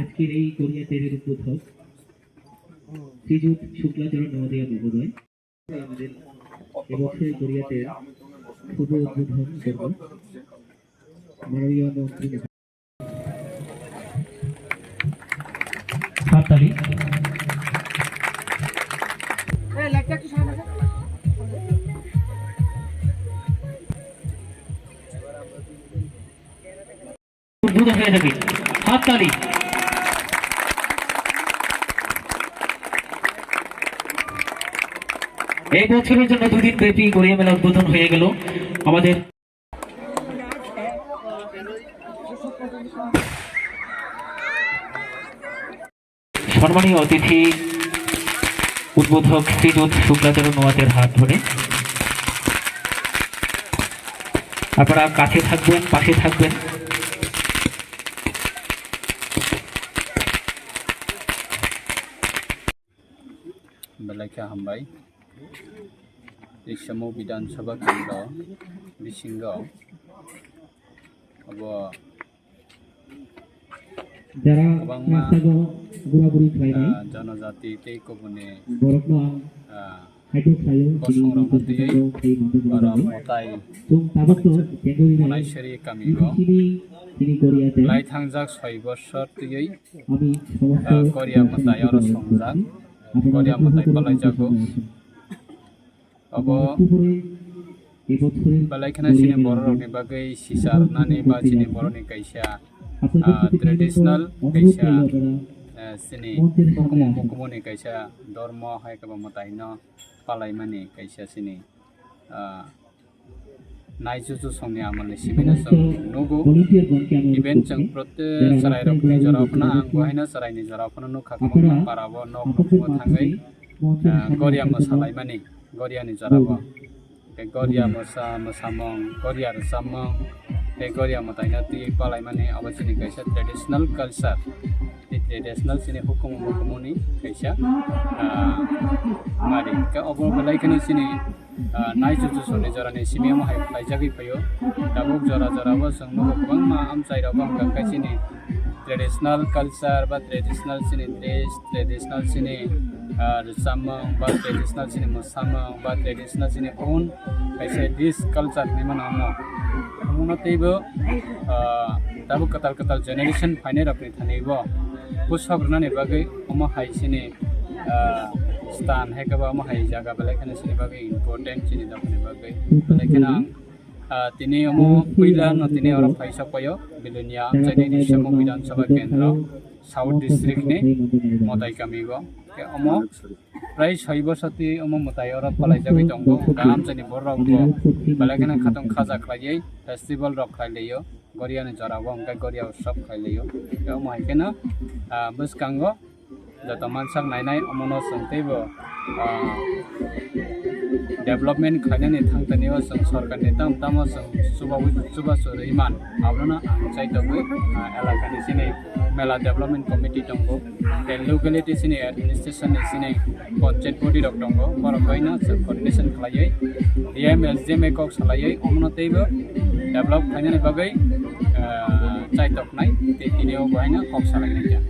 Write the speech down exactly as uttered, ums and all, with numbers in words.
আজকের এই গড়িয়া তেরের উদ্বোধক শ্রীযুত শুক্লাচরণ নওয়াদিয়া মহোদয় আমাদের এবছর গড়িয়া তের শুভ উদ্বোধন করব। মাননীয় মন্ত্রী হাততালি। উদ্বোধন হয়ে যাবে। হাততালি। এই বছরের জন্য দুদিন ব্যাপী গড়িয়া মেলা উদ্বোধন হয়ে গেল। আমাদের সম্মানীয় অতিথি উদ্বোধক শ্রীযুত শুক্লাচরণ নোয়াতের হাত ধরে। আপনারা কাছে থাকবেন, পাশে থাকবেন। Belai khe hambai. Tei Samuk Bidhan Sabha Kendro bisingo abo kwbangma, ah, janajati tei kubuni, ah, bosong rokno twiwi oro mwtai Mwnaiswri kamio lai thangjak soi bosor twiwi, ah, Goria mwtai oro songjak, Goria mwtai palaijago. Obo belai kheno chini bororokni bagwi sisa rwnani ba chini borokni kaisa, ah, traditional kaisa, eh, chini hukumu mukumuni kaisa dormo hai khe bo mwtaino palaimani kaisa chini, ah, naichuchu songni amalni simino chwng nugo. Even chwng prote chwrairokni jorao phano ang bo haino chwraini jorao phano nukha, kwbangma parao nok nukhungo thangwi, ah, Goria mwsalaimani, Goriani jorao. Tei Goria mwsa, mwsamung, Goria rwchapmung, tei Goria mwtaino twiwi palaimani abo chini kaisa traditional culture. Tei traditional chini hukumu mukumuni kaisa, ah, mari. Tei obo belai kheno chini, ah, naichuchu songni jorani simi omo hai khlaijagwi phaio. Tabuk jora jora o chwng nugo kwbangma amchairok wngkha khe chini traditional culture ba traditional chini dress, traditional chini, ah, rwchapmung ba traditional chini mwsamung ba traditional chini own kaisa dish culture hinwi mano omo. Omono teibo, ah, tabuk kwtal kwtal generation phainairokni thani bo bwswk rwnani bagwi omo hai chini, ah, stan hai khe bo omo hai jaga belai kheno chini bagwi important, chini dophani bagwi. Belai kheno ang, ah, tini omo puila no tini oro phaisok paio, Belonia amchaini Samuk Bidhan Sabha Kendro, South District ni Mwtai kami o. Khe omo prai soi bosor twi omo mwtai oro palaijagwi tongo. Hwnkhe amchaini bororok bo belai kheno khatong khaja khlaiwi festival rok khlai laio. Goria ni jora o hwnkhe Goria utsav khlai laio. Khe omo hai kheno, ah, bwskango joto mansak nainai omono chwng teibo, ah, development khlainani thangtani o chwng sorkar ni tam tamo chwng chubaui, chubachu rwi man, abono ang chaitogwi, ah, elaka ni chini mela development committee tongo, tei locality chini administration ni chini panchayat body rok tongo, borok baino chwng coordination khlaiwi D M L G M A kok salaiwi omono teibo develop khlainani bagwi, ah, chaitoknai tei tini o baino kok salainai ya.